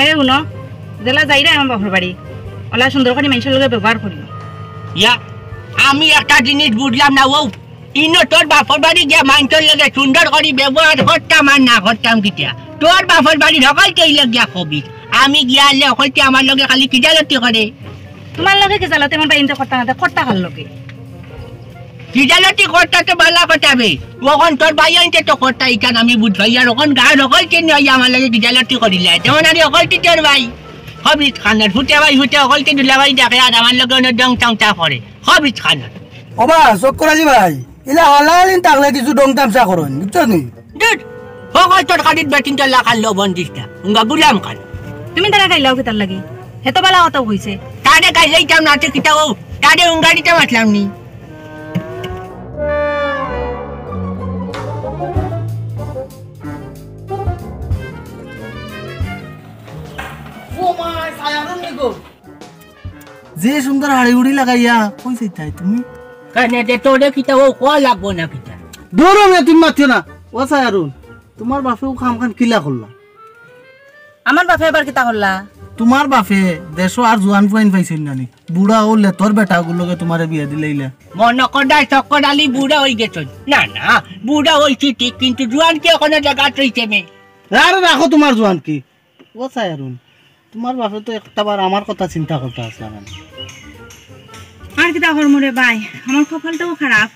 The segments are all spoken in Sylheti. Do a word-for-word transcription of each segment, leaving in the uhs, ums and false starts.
এরে হুনো, যেলা যাইরায় আমার বাপর বাড়ি, অলা সুন্দর করি মানষর লগে ব্যবহার করিও। ইয়া, আমি একটা জিনিস বুঝলাম না, অউ ইনো তোর বাপর বাড়ি গিয়া মানষর লগে সুন্দর করি ব্যবহার করতাম আর না করতাম কিতা? তোর বাপর বাড়ির হকলতে অইলা গিয়া খবিছ। আমি গিয়া আইলে হকলতে আমার লগে খালি কিজালতি করে। তুমার লগে কিজালতি আমার ভাইয়াইন্তে করতা না, তে করতা কার লগে? কিজালতি করতা তো বালা কথা বে। অখন তোর ভাইয়াইন্তে তো করতা, ইখান আমি বুঝি। আর অখন গাঁওর হকলতে নিয়া আমার লগে কিজালতি করিলায়। যেমন আমি হকলতে তোর ভাই। খবিছ খানর, ফুটে ভাই ফুটে হকলতে দুলাভাই ডাকে, আর আমার লগে অনো ডং টং টা করে। খবিছ খানর। ওবা, চক্কর আলী ভাই, ইলা হালালিন থাকলে কিছু ডং তামশা করইন, বুঝছো নি? দুর, হকল তরকারিত বেটিন তো লাখান লবণ দিস না, উঙ্গা গুলাম খান। তুমি তারে গাইলাও কিতার লাগি? হে তো বালা কথা কইছে। তারে গাইলাইতাম না, তে কিতা অউ? তারে উঙ্গারিতে মাতলাম নি। ও মা, ছায়ারুন নি গো। যে সুন্দর হাড়ি উড়ি লাগাইয়া, কই যাইতায় তুমি? কেনে দে তোরে কিতা অউ কওয়া লাগবো না কিতা? দুরো বে, তুমি মাতিও না। ও ছায়ারুন, তুমার বাপে অউ কামখান কিলা করলা? আমার বাপে আবার কিতা করলা? তুমার বাপে দেশো আর জুয়ান ফুয়াইন পাইছইন না নি? বুড়া অউ লেতর বেটাগুর লগে তুমারে বিয়া দিলাইলা। মনো কররায় চক্কর আলী বুড়া অইগেছইন। না, না, বুড়া অইছি ঠিক, কিন্তু জুয়ান কি অখনো জাগাত রইছে নি? আরে রাখো তুমার জুয়ান কি। ও ছায়ারুন, তুমার বাপে তো একটাবার আমার কথা চিন্তা করতা আছলা না। আর কিতা করমু রে ভাই, আমার কপালটাও খারাপ।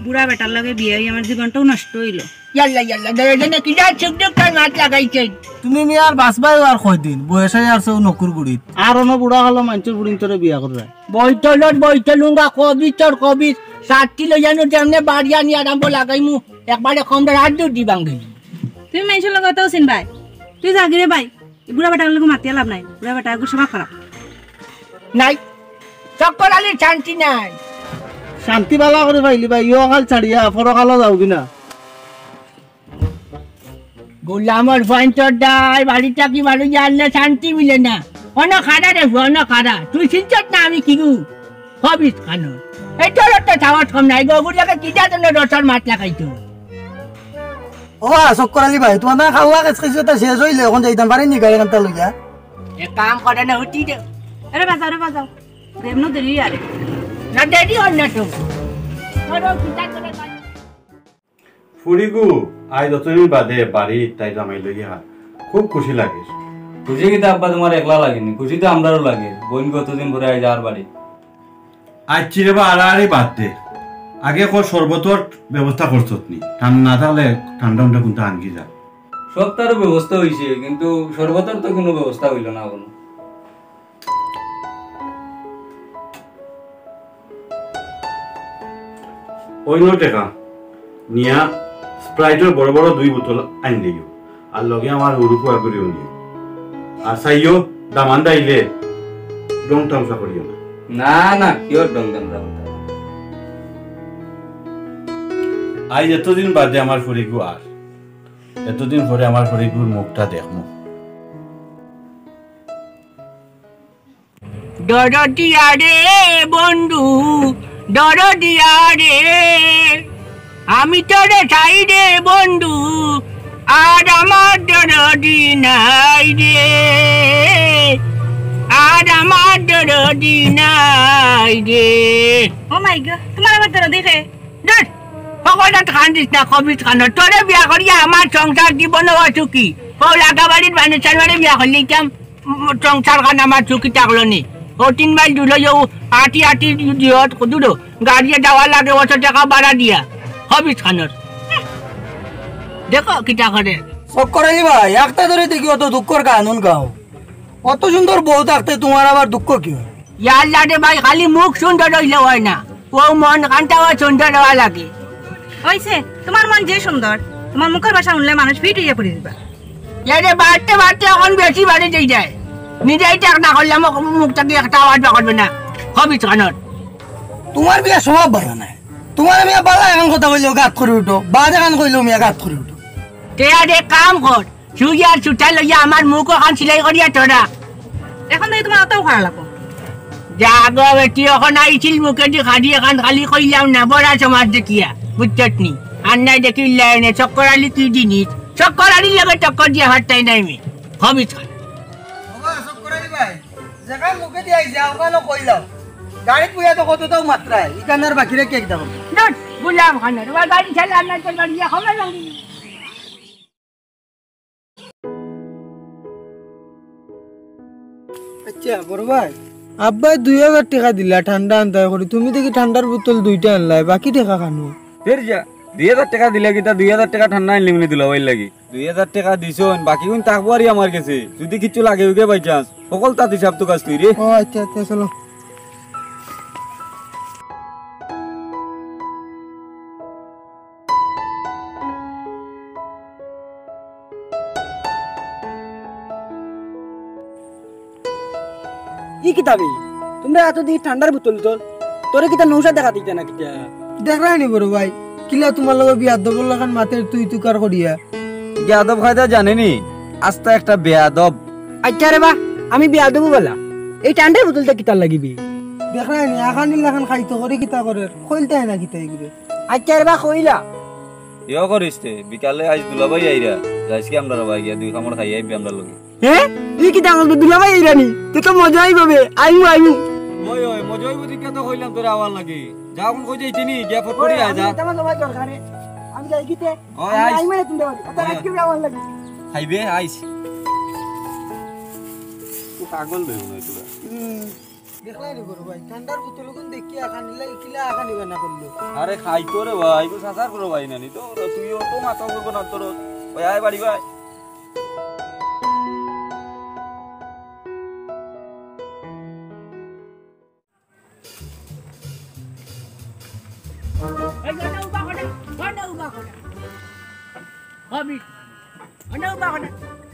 বুড়া বেটার লগে বিয়া অই আমার জীবনটাও নষ্ট অইলো। ইয়াল্লা, ইয়াল্লা, দয়া জনে কিতা সুখ দুঃখর মাত লাগাইছইন। তুমি মিয়া আর বাঁচবায়ও আর কয়দিন, বয়স অই আরছে নকুর গুড়িত। আর অনো বুড়া কালো মানষর ফুড়িন্তরে বিয়া কররায়। বইতলর বইতলুঙ্গা কবিতর কবিত, সাতটি লইয়ানো যেমনে বাড়ি আনি আরম্ভ লাগাইমু, একবারে কমরে আত দুটি ভাঙ্গি। তুমি মানষর লগে অতাও চিনবায়, তুই যাগি রে ভাই। ই বুড়া বেটার লগে মাতিয়া লাভ নাই, বুড়া বেটা এগু স্বভাব খারাপ। নাই, চক্কর আলীর শান্তি নাই। শান্তি বালা করি পাইলি বা, ইহকাল ছাড়িয়া পরকালো যাওগি না। গোলামর ফুয়াইন্তর দায়, বাড়ি থাকি বারইয়া আনলে শান্তি মিলে না। অনো খাড়া রে ফুয়া, অনো খাড়া। তুই চিনছত না আমি কিগু? খবিছ খানর। এই তোর তো সাহস কম নাই, গগুর লগে কিতা জন্য রসর মাত লাগাইতো? ও বা, চক্কর আলী ভাই, তুমার না খাওয়া কেস কেস এটা শেষ অইলে অখন যাইতাম পারি নি গাড়ি কান্তা লইয়া? এক কাম করে না, উঠি দে। আরে বাজাও, আরে বাজাও। দেমনো দেরি আরে। না, দেরি অর না তো। ধরো, কিতা করে গাড়ি। ফুড়িগু, আইজ অতদিন বাদে বাড়িত তাই জামাই লইয়া। খুব খুশি লাগে। খুশি কিতা আব্বা তুমার একলা লাগেনি, খুশি তো আমরারও লাগে। বইনগু অতদিন পরে আইজ আর বাড়ি। আইচ্ছি রে বা, আড়াআড়ি বাদ দে। আগে ক শরবতর ব্যবস্থা করছত নি? ঠান্ডা না থাকলে ঠান্ডা উন্ডা কুন্তা আনগি যা। সব তারও ব্যবস্থা অইছে, কিন্তু শরবতর তো কুনু ব্যবস্থা অইলো না কুনু। অউ নেও টেকা, নিয়া স্প্রাইটর বড় বড় দুই বোতল আইন দিও। আর লগে আমার হুরু ফুয়াগুরেও নিও। আর চাইও, দামান্দ আইলে ঢং তামশা করিও না। না, না, কিওর ঢং তামশা করতাম? আইজ এতদিন বাদে আমার ফুড়িগু আর, এতদিন পরে আমার ফুড়িগুর মুখটা দেখমু। দরদিয়া রে বন্ধু, দরদিয়া রে। আমি তোরে চাই রে বন্ধু, আর আমার দরদি নাই রে, আর আমার দরদি নাই রে। ও মাই গড, তোমার আবার দরদি কে? দেখ, সকলটা কান্দিস না, খবিস খান। তোরে বিয়া করিয়া আমার সংসার জীবন অসুখী। ও লাগা বাড়ির মানুষ আমার বিয়া করলে ইতাম, উম, সংসার খান আমার সুখী থাকলো নি। ও তিন মাইল দূর হইয়া ও আটি আটি দিয়ত দূর গাড়িয়ে যাওয়া লাগে, অত টাকা ভাড়া দিয়া। খবিস খানোর। দেখো কিতা করে। চক্কর আলী ভাই, একটা ধরে দেখি অত দুঃখর গান গাও। অত সুন্দর বউ থাকতে তোমার আবার দুঃখ কি হয়? ইয়াল্লা রে ভাই, খালি মুখ সুন্দর হইলে হয় না, ও মন কান্তাও সুন্দর হওয়া লাগে। হইছে, তোমার মন যে সুন্দর, তোমার মুখের ভাষা শুনলে মানুষ ফিট হইয়া পড়ি দিবা। এরে বাড়তে বাড়তে এখন বেশি বাড়ি যাই যায়। নিজেই ঠিক না করলাম, ও মুখ থাকি একটা আওয়াজ বার করবে না। খবিস খানোর। তোমার বিয়া স্বভাব ভালো নাই। তোমার আমি বালা এখন কথা কইলেও গাত করে উঠো, বাদ এখন কইলেও মিয়া গাত করে উঠো। তে আর এক কাম কর, সুই আর সুতা লইয়া আমার মুখ ওখান সিলাই করিয়া তোরা। এখন থেকে তোমার অতও খারাপ লাগবো। যা গো বেটি, এখন আইছিল মুখেদি খালি এখান খালি কইলাম না, বড়া সমাজ দেখিয়া, বুঝছত নি? আর নাই দেখি লাইনে চক্কর আলী কি জিনিস, চক্কর আলীর লগে টক্কর দিয়া হারতাই নাই মি। খবিস খান। বাবা, চক্কর আলী ভাই, যেখান মুখেদি আইছে, ওখানে কইলাম। গাড়িত বইয়া তো কতটাও মাত্রায়, ইখান আর বাকিরে কেক দাও। ধুর, গুলাম খানের, ওর গাড়ি চালা না, তোর গাড়ি এখন লাগি। আচ্ছা, বড় ভাই, আব্বায় দুই হাজার টেকা দিলা ঠান্ডা আনতায় করি, তুমি দেখি ঠান্ডার বোতল দুইটা আনলায়, বাকি টেকা খানো? ফের যা, দুই হাজার টেকা দিলা কিতা, দুই হাজার টেকা ঠান্ডা আনলি মানে দুলাভাইর লাগি। দুই হাজার টেকা দিছইন, বাকি গুণ থাকবো আর আমার গেছে, যদি কিচ্ছু লাগে উগে by chance, সকল তাত হিসাব তো কাজ তুই রে। ও আচ্ছা, আচ্ছা, চলো। ই কিতা বে? তোমরা এত দি ঠান্ডার বোতল উতল, তোরে কিতা নৌশা দেখা দিতে না কিতা? দেখরায় নি বড় ভাই, কিলা তোমার লগে বিয়াদবর লাখান মাতের তুই তুকার করিয়া। বিয়াদব কায়দা জানে নি, আস্তা একটা বেয়াদব। আচ্ছা রে বা, আমি বিয়াদব বালা, এই ঠান্ডার বোতলটা কিতার লাগিবি? দেখরায় নি, আখানির লাখান খাইতো করে কিতা করে, খইলতায় না কিতা এগুলো। আচ্ছা রে বা, কইলা। ইয়ো করিস তে, বিকালে আইজ দুলাভাই আইরা, যাইস কি আমরা রে ভাই গিয়া দুই কামড় খাইয়া আইবি আমরা লগে। হে? ই কিতা কইবি দুলাভাই আইরা নি? তে তো মজা আইবো বে, আইমু, আইমু। ওই, ওই, মজা আইবো দেখিয়া তো কইলাম তোরে আওয়ার লাগি। যা, এখন কই যাইতে নি, গিয়া ফট করি আয় যা। আমি তোমার লগে দরকারে, আমি যাই কিতে? ওই, আমি আইস। আইমু রে তুমি দেওয়ারি, ওটা ওই। রাখি আমার লাগি। খাইবে, আইস। তো পাগল বে মনে হয় তোরা। হুম। দেখলাই রে বড় ভাই, ঠান্ডার বোতল ওখান দেখিয়া আখানি লাগি কিলা আখানি বানা করলো। আরে খাইতো রে ভাই, এগুলো সাসার করো ভাই নানি তো, তুই অত মাথা করবো না তোর। ওই আয় বাড়ি ভাই। এই ঘরটা উবা করে, ঘরটা উবা করে। হবি। ঘরটা উবা করে।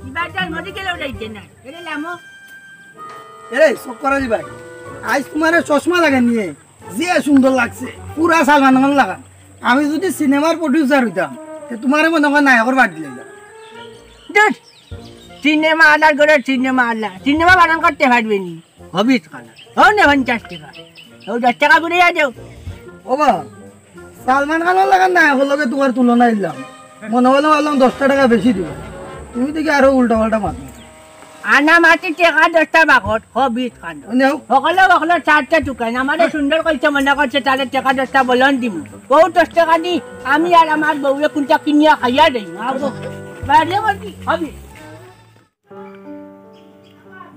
ইবার যার মধ্যে গেলে ওটা ইচ্ছে না। এরে লামো। এরে, চক্কর আলী ভাই, আইজ তোমারে চশমা লাগাই নিয়ে যে সুন্দর লাগছে, পুরা সালমান খান লাগান। আমি যদি সিনেমার producer হইতাম, তে তোমারে মনে হয় নায়কর part দিলে। ধুর, সিনেমা আলার ঘরে সিনেমা আলা, সিনেমা বানান করতে পারবে নি। হবিস খানা। হও না পঞ্চাশ টাকা। হও দশ টাকা ঘুরে যাও। ও বা, সালমান খানর লাখান নায়কর লগে তোমার তুলনা দিলাম। মনে হলো ভাবলাম দশটা টাকা বেশি দিবা। তুমি দেখি আরো উল্টা পাল্টা মাতো। আনা মাটি টাকা দশটা বাকট, হবিস খান। নেও। হকলে হকলে চারটা দোকান, আমারে সুন্দর কইছে মনে করছে, তাহলে টাকা দশটা বলন দিমু। বউ দশ টাকা দি, আমি আর আমার বউয়ে কোনটা কিনিয়া খাইয়া দেই। আবো, বাড়িয়ে বলছি, হবিস।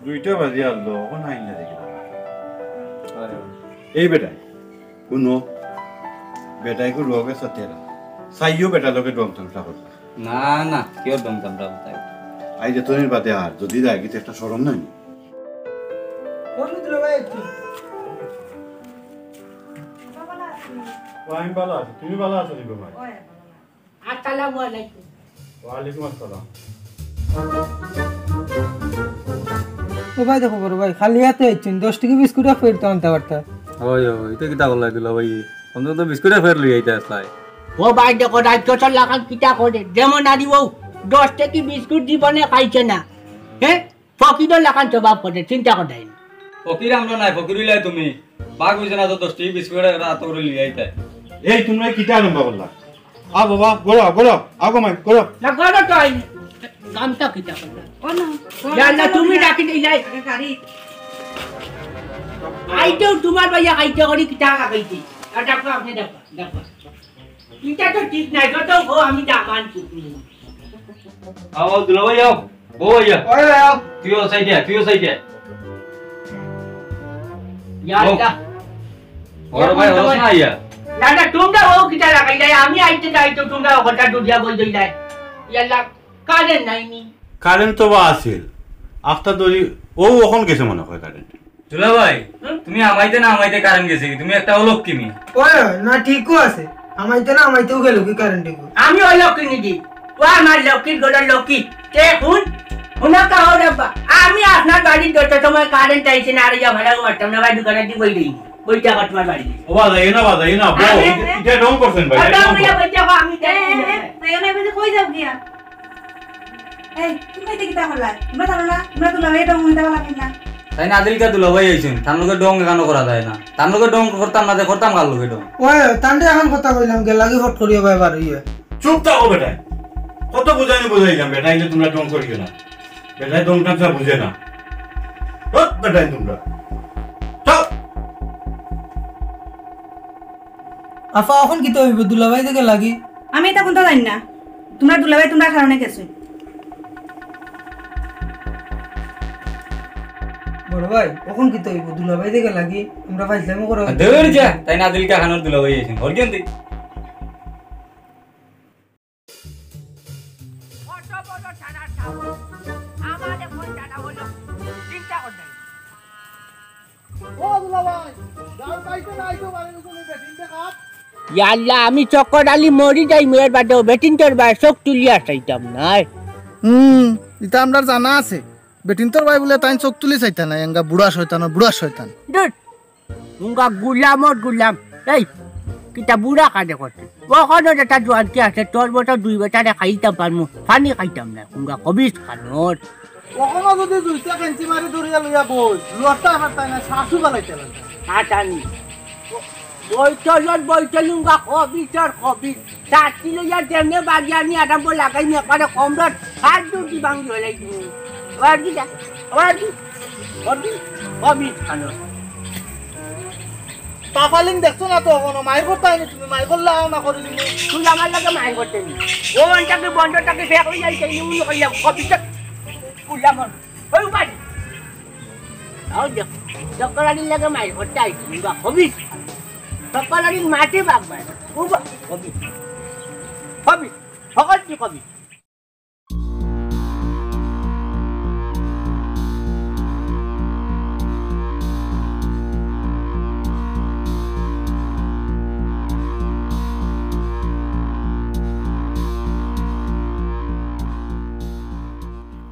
দুইটা বাজে আনলো, এখন আইন না দেখি। এই বেটা, হুনো, বেটায় কো রোগে সতেরা। সাইও বেটা লগে ডং তামসা করতা। না, না, কেউ ডং তামসা করতা। আই যে তোর বাদে আর যদি যায়, কিছু একটা শরম নাই। বন্ধু দিল ভাই একটু। ও, আমি ভালো আছি, তুমি ভালো আছো নি গো ভাই? আসসালামু আলাইকুম। ওয়ালাইকুম আসসালাম। ও ভাই, দেখো বড় ভাই, খালি হাতে আইছেন, দশ টাকা বিস্কুট এক প্যাকেট তো আনতে পারতা। ওই, ওই, এটা কিতা করলাই দিলা ভাই? অন্তত বিস্কুট এক প্যাকেট লই আইতে আসলাই। ও ভাই, দেখো, রাজ্য সরকার কিতা করে, যেমন আদি ও দশ টাকা বিস্কুট জীবনে খাইছে না। হ্যাঁ? ফকিরর লাখান স্বভাব করে, চিন্তা করে। ফকির আমরা নাই, ফকির হইলাই তুমি। বাঘ হইছে না তো দশ টাকা বিস্কুট রাত করে লই আইতে। এই, তোমরা কিতা আরম্ভ করলা? আও বাবা, ঘরো আও, ঘরো আও, আও গো মাই, ঘরো। না, ঘরো তো আইনি। গামছা কিতা করলা? ও না, ইয়া আল্লাহ, তুমি ডাকি দিলাই। গাড়ি। আইতেও তোমার ভাইয়া খাইতে করি কিতা লাগাইছি। আর ডাকো, আপনি ডাকো, ডাকো। ইটা তো ঠিক নাই, যত হো আমি দামান চুকনি। আও, আও, দুলাভাই আও। ও ভাইয়া। ওই ভাইয়া। তুইও সাইডে আয়, তুইও সাইডে আয়। ইয়া ও। আল্লাহ। ওর ভাই, ওর না ইয়া। না, না, তোমরা ও কিতা লাগাইলাই? আমি আইতে যাই তো তোমরা ও কথা দুদিয়া বই দইলাই। ইয়া আল্লাহ, কারেন্ট নাই নি। কারেন্ট তো বা আছিল। আফতা দরি, ও অখন গেছে মনে হয় কারেন্ট। দুলাভাই, হুম? তুমি হামাইতে না হামাইতে কারেন্ট গেছে কি? তুমি একটা অলক্ষী মি। ওই, না, ঠিকও আছে। হামাইতে না হামাইতেও গেল কি কারেন্ট গো? আমি অলক্ষী নি দি। ও আমার লক্ষ্মীর ঘরর লক্ষ্মী। তে হুন, হুনো কা হো রাব্বা। আমি আপনার বাড়িত যত সময় কারেন্ট আইছে না, আর ইয়া ভাড়াও মারতাম না, ভাই দোকানে দি বই দেই। বইটা কর তোমার বাড়ি। ও বাবা, যাইও না, বাবা, যাইও না। বউ, আরে, এটা, এটা ঢং করছেন ভাই, ও এটা ঢং ঢং করে, করছেন। বইটা কর, আমি এ, জানি এ, না। এ, এ, এ, এ, কই যাও গিয়া? এই, তুমি এটা কিতা করলা? তোমরা জানো না? তোমরা দুলাভাই ঢং হইতে পারলা না। তাইন আদিলকা দুলাভাই আইছইন, তান লগে ঢং এখানো করা যায় না। তান লগে ঢং করতাম না, তে করতাম কার লগে ঢং? ওই, তানরে এখন কথা কইলাম, গেলাগি ফট করিয়া ভাই বার হইয়া। চুপ থাকো বেটায়। কত বুঝাইনি বুঝাইলাম, বেটায়, যে তোমরা ঢং করিও না। বেটায় ঢং ঠাংসা বুঝে না। ধুৎ, বেটায় তোমরা। চুপ। আফা, অখন কিতা অইবো? দুলাভাই দেখে লাগি। আমি এটা কুন্তা জানি না। তোমরা দুলাভাই তোমরা কারণে গেছো। বড় ভাই, অখন কিতা অইবো? দুলাভাই দেখে লাগি। আমরা ফাইজলামি করা অইবো। দূর যা, তাইন আদিলকা খানর দুলাভাই আইছইন। হর গেন দি। কত বড় থানার সাহস। আমার এখন জানা হলো। চিন্তা করবেন। ও দুলাভাই, যাও পাইতে না আইতো পারে, তুমি বেটিন দেখাত। ইয়া আল্লাহ, আমি চক্কর আলী মরি যাইমু, এর বাদেও বেটিন্তর বায় চোখ তুলিয়া চাইতাম নায়। হুম, ইটা আমরার জানা আছে। বেটিন্তর বায় বুলে তাইন চোখ তুলি চাইতা নায়, এঙ্গা বুড়া শয়তান, বুড়া শয়তান। ধুর, উঙ্গা গুলামর গুলাম। এই, কিতা বুড়া কানে করতে? অখনো যেটা জোয়ানকি আছে, তোর মতো দুই বেটারে খাইতাম পারমু, পানি খাইতাম না। উঙ্গা খবিস খানোর। অখনো যদি দুইটা কেঞ্চি মারি ধরিয়া লইয়া বই, লড়তা পারতায় না, শাশু বালাইতে পারতায়। আটানি। বইতলর বইতল উঙ্গা খবিসর খবিস। চাকরি লইয়া যেমনে বাগিয়া আমি আরম্ভ লাগাই নি, একবারে কমরত হাত দুটি ভাঙি হলাই তুমি। আবার কি যা? আবার কি? আবার কি? আবার কি? আনো। পাপালিং দেখছো না তো অখনো? মাইর করতায় নি তুমি, মাইর করলে আও না করি দিমু। তুই আমার লগে মাইর করতে নি। ও অনটাকে বন্ধটাকে ফেক হই যাই, সেই নিয়ে কইলাম, কবিতা কইলাম। ওই উপায়। আও দেখো, চক্করানির লগে মাইর করতে আইছি, উবা, কবিস। চক্করানির মাটি বাগবায়। উবা, কবিস। কবিস। সকল কি কবিস।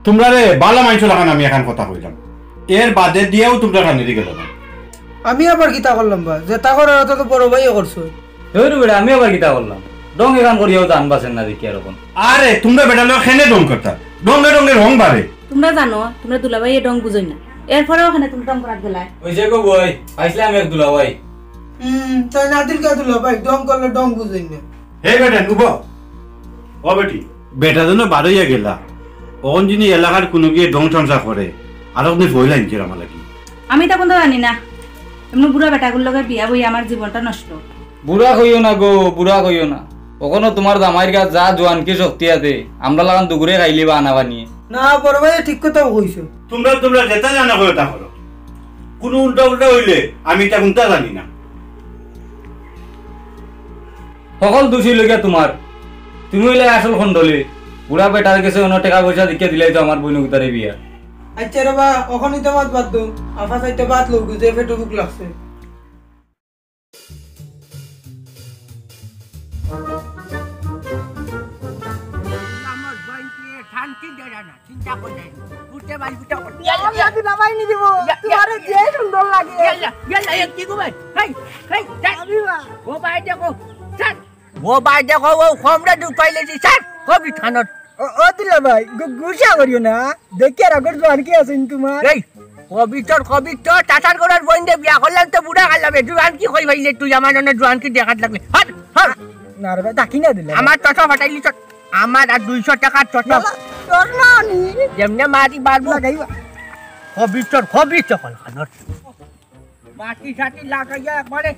তুমরারে বালা মাইনষর লাখান আমি এখান কথা কইলাম, এর বাদে দিয়াও তুমরা কানেদি গেল না। আমি আবার কিতা করলাম বা? যেটা করার ওটা তো বড় ভাইয়ে করছো। ধুর বেটা, আমি আবার কিতা করলাম? ঢং এখান করিয়াও জান বাঁচেন না দেখি এরকম। আরে, তুমরা বেটা লোক খেনে ঢং করতা, ঢঙ্গে ঢঙ্গে রং বাড়ে। তুমরা জানো, তুমরা দুলাভাইয়ে ঢং বুঝইন না, এরপরেও এখানে তুমরা ঢং করাত গেলায়। ওই যে গো বই, পাইছিলাম এক দুলাভাই। হুম, তাই নাদির কা দুলাভাই, ঢং করলে ঢং বুঝইন না। হে বেটা, নুব। ও বেটি। বেটা যেন বারইয়া গেলা। অখন যিনি এলাকার কোনো গিয়ে ঢং তামশা করে, আর আপনি ভয় লাগছে আমার লাগি। আমি তা কুন্তা জানি না। এমনি বুড়া বেটাগুর লগে বিয়া বই আমার জীবনটা নষ্ট। বুড়া কইও না গো, বুড়া কইও না। অখনো তুমার জামাইর গাত যা জোয়ানকি শক্তি আছে, আমরার লাখান দুগুরে খাইলিবা আনা বানিয়ে। না, বড় ভাইয়ে ঠিক কথা কইছো। তুমরা, তুমরা যেটা জানা করো তা করো। কুনু উল্টা উল্টা অইলে আমি ইতা কুন্তা জানি না। হকল দুষ অইলো গিয়া তুমার। তুমি অইলায় আসল খন্ডলে। বুড়া বেটার গেছে অন্য টেকা পয়সা দেখিয়া দিলায় তো আমার বইন গুতারে বিয়া। আইচ্ছা রে বা, অখন ইতা মাত বাদ দেও। আফা চাইরটা ভাত লউক, যে পেটো ভুক লাগছে। আমার বইন কি শান্তি দেরা না, চিন্তা করে। উঠতে পারি, উঠতে পারি। ইয়াল্লা, ইয়াল্লা, দুলাভাই নি দিব। ইয়া, ইয়া, তুমারে ইয়া। যে সুন্দর লাগে। ইয়াল্লা, ইয়াল্লা, এ কি গো ভাই? হেই, হেই, স্যার। আমি বা। ও ভাই দেখো, স্যার। ও ভাই দেখো, ও কমরে ঢুকাইলে জি, স্যার। কবি থানত। ও, ও দুলাভাই, গু-, গুসা করিও না। দেখি আর আগর জোয়ানকি আছে নি তুমার। এই, পবিত্র, পবিত্র, চাচার ঘরর বইনরে বিয়া করলাম তো বুড়া করলাম। এ জোয়ানকি কই পাইলে তুই আমার জন্য জোয়ানকি দেখাত লাগলে। Hot, hot. না রে ভাই, ডাকি না দিলে। আমার চশমা ফাটাইলি চট। আমার আর দুইশো টাকার চশমা। তোর না নি। যেমনে মারি বাড়বো। লাগাইবা। খবির চট, খবির চকল খানোর। মাটি সাটি লাগাইয়া একবারে।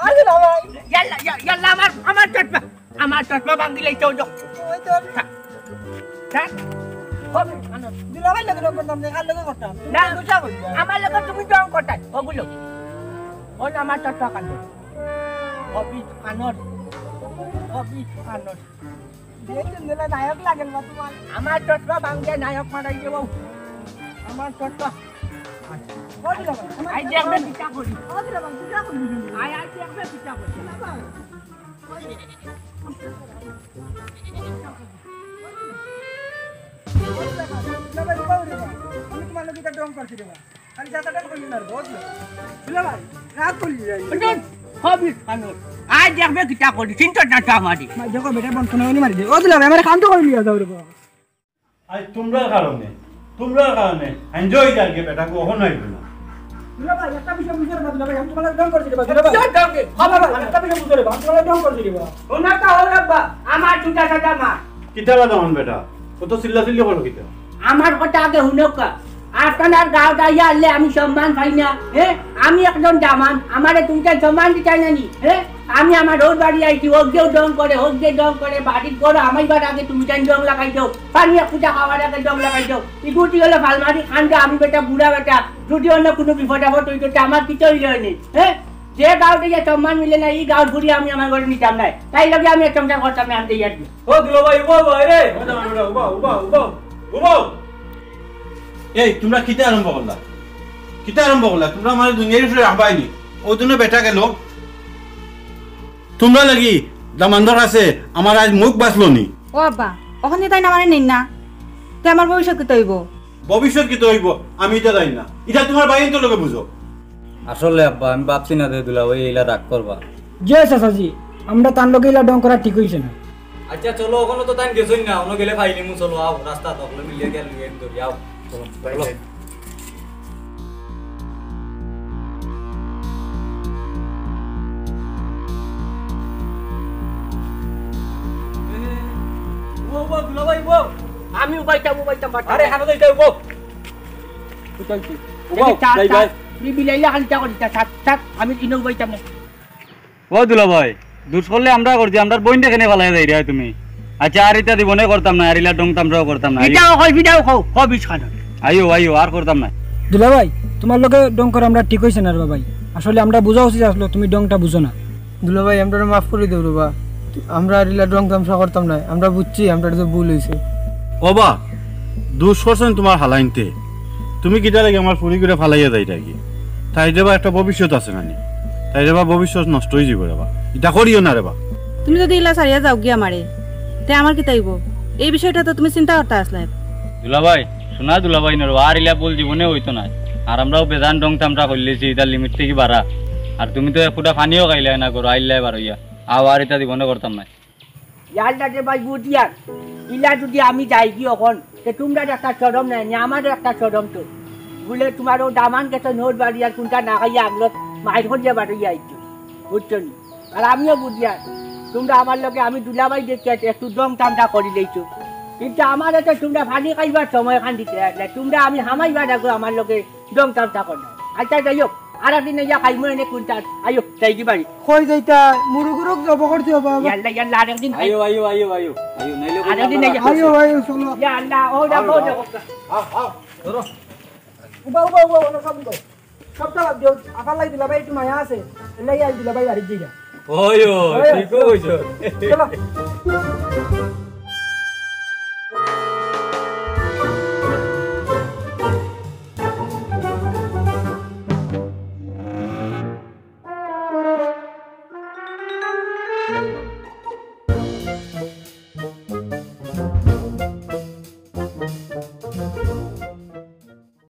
আরে না ভাই। ইয়াল্লা, ইয়া-, ইয়াল্লা, আমার, আমার চশমা। আমার চশমা ভাঙ্গিলে চোখ। ওই তো। থাক। থাক। খবির খানোর। দুলাভাই লাগে রং করতাম না, কার লগে করতাম? না। তুমি তো যা করবে। আমার লগে তুমি রং করতাই, ওগুলো। ওই আমার চশমা কানো। খবির খানোর। খবির খানোর। দেখছেন, দিলে নায়ক লাগেন না তোমার। আমার চশমা ভাঙ্গে নায়ক মারাই দেবো। আমার চশমা। ও দিলাভাই, আমার আই দেখবে কিতা করি। ও দিলাভাই, কিতা করি? আই, আই দেখবে কিতা করি। দিলাভাই, উবাও রে বা। আমি তোমার লগে এটা ডং করছি রে বা। খালি যাতা ডং করি না রে বা, ও দিলাভাই। দিলাভাই, রাগ করলি রে। বুঝুন, খবির খানোর। আই দেখবে কিতা করি, চিন্তা না তো আমারই। মা, দেখো বেটা, বন্ধ করে মারি দে। ও দিলাভাই, আমার কাম তো করে নিয়ে যাও রে বা। আজ তোমরার কারণে, তোমরার কারণে এনজয় যারকে বেটা কখন আইবে না। দুলাভাই, একটা বিষয় বুঝতে পারবা, দুলাভাই, আমি তোমার ডং করছি রে বা, দুলাভাই। কিতা ডং রে? দুলাভাই, একটা বিষয় বুঝতে পারবা, আমি তোমার ডং করছি রে বা। ও না, তা হলো বা, আমার দুটা সাদা মা। কিতা বা তখন বেটা? কত চিল্লা চিল্লি করো কিতা? আমার কথা আগে হুনউক্কা। আপনার গাঁওত আইয়া আনলে আমি সম্মান পাই না, হে? আমি একজন দামান, আমারে তুমি তাই সম্মান দিতায় না নি, হে? আমি আমার হউর বাড়ি আইছি, হউর গেউ ডং করে, হউর গেউ ডং করে, বাড়ির ঘর হামাইবার আগে তুমি তাই ডং লাগাই দেও, পানি এক ফুটা খাওয়ার আগে ডং লাগাই দেও। ইগুটি হলো ফালমারি কাণ্ড, আমি বেটা বুড়া বেটা, যদি অন্য কুনু বিপদ আপদ অইতো, তে আমার কিতা অইলো নি, হে? যে গাঁওত গিয়া সম্মান মিলে না, ই গাঁওর বুড়ি আমি আমার ঘরে নিতাম নায়, তাই লগে আমি এক সংসার করতাম না, আমি তো ইয়ার ও দুলাভাই, উবাও, উবাও, রে। উবাও, উবাও, উবাও, উবাও, উবাও। এই, তোমরা কিতা আরম্ভ করলা? কিতা আরম্ভ করলা? তোমরা আমার দুনিয়ার উপরে রাখবাই নি। ও দুনো বেটা গেল। তোমরা লাগি দামান্দর কাছে আমার আজ মুখ বাঁচলো নি। ও আব্বা, অখন তাই না মানে নিন না। তে আমার ভবিষ্যৎ কিতা অইবো? ভবিষ্যৎ কিতা অইবো? আমি ইতা জানি না। ইতা তোমার ভাইয়াইন্তর লগে বুঝো। আসলে আব্বা, আমি ভাবছি না যে দুলাভাই ইলা রাগ করবা। জি চাচাজি, আমরা তান লগে ইলা ডং করা ঠিক অইছে না। আচ্ছা, চলো, অখনো তো তাইন গেছইন না, অনো গেলে পাইলিমু, চলো, আও, রাস্তাত অকলে মিলিয়া গেল, লুইয়া ধরি, আও, চলো, চলো। ও, ও, দুলাভাই, ও। আমি উবাইতাম, উবাইতাম, বাটা। আরে, হানো তো ইটা উবাও। উবাও, চার, যাই ভাই। চার। বিলাইলা খালি চা করি, চা, চা, চা। আমি ইনো উবাইতাম না। ও দুলাভাই, দুষ করলে আমরা করছি, আমরার বইনরে কেনে ফালাইয়া যাইরায় তুমি? আচ্ছা, আর ইতা জীবনে করতাম না, আর ইলা ডং তামশাও করতাম না। ইটাও কই, ফিটাও কও, কও বিষ খান। আইও, আইও, আর করতাম না। দুলাভাই, তোমার লগে ডং করা আমরার ঠিক অইছে না রে বা ভাই। আসলে আমরার বুঝা উচিত আসলো, তুমি ডংটা বুঝো না। দুলাভাই, আমরারে মাফ করি দেও রে বা। আমরা আর ইলা ডং তামশা করতাম না, আমরা বুঝছি আমরার যে ভুল অইছে। ও বা, দুষ করছইন তোমার হালাইন্তে। তুমি কিতার লাগি আমার ফুড়িগুরে ফালাইয়া যাইরায়গি? তাইর রে বা একটা ভবিষ্যৎ আছে না নি? তাইর রে বা ভবিষ্যৎ নষ্ট অইযিবো রে বা। ইতা করিও না রে বা। তুমি যদি ইলা ছাড়িয়া যাওগি আমারে, তে আমার কিতা অইবো? এই বিষয়টা তো তুমি চিন্তা করতা আছলায়। দুলাভাই, সোনা দুলাভাই নরো, আর ইলা ভুল জীবনে অইতো নায়। আর আমরাও বেজান ডং তামশা করিলিছি, ইতা limit থাকি বারা। আর তুমি তো এক ফুটা পানিও খাইলায় না, ঘরো আইলায় বারইয়া। আও আর ইতা জীবনে করতাম নায়। ইয়াল্লা রে ভাই বুদিয়ার, ইলা যদি আমি যাইগি অখন, তে তুমরার একটা শরম নাই নি, আমারও একটা শরম তো। বুলে তুমার অউ দামান গেছে নোর বাড়ি আর কুনটা না খাইয়া আগলত মাইর করিয়া বারইয়া আইছো, বুঝছো নি? আর আমিও বুদিয়ার, তুমরা আমার লগে আমি দুলাভাই দেখিয়া একটু ডং তামশা করিলাইছো, কিন্তু আমারে তো তুমরা পানি খাইবার সময় খান দিতে পারলায় না, তুমরা আমি হামাইবার আগে আমার লগে ডং তামশা করো না। আচ্ছা, যাই হোক, আর একদিন আইয়া খাইমু এনে কুনটা। আইও, যাইগি বাড়ি। কই যাইতায়? মুরুগুরুক জব করতে হবে আবার। ইয়াল্লা, ইয়াল্লা, আর একদিন খাই। আইও, আইও, আইও, আইও। আইও, নাইলে আর একদিন আইয়া আইও, আইও, চলো। ইয়া আল্লাহ, ও দেখো, ও দেখো। আও, আও, ধরো। উবা, উবা, উবা, উবা, সব উবা। সবটা বাদ দিও। আফার লাগি দুলাভাই একটু মায়া আছে। এর লাগি আই দুলাভাই বাড়িত যাইগা। ওই, ওই, ওই, ঠিক কইছো। চলো।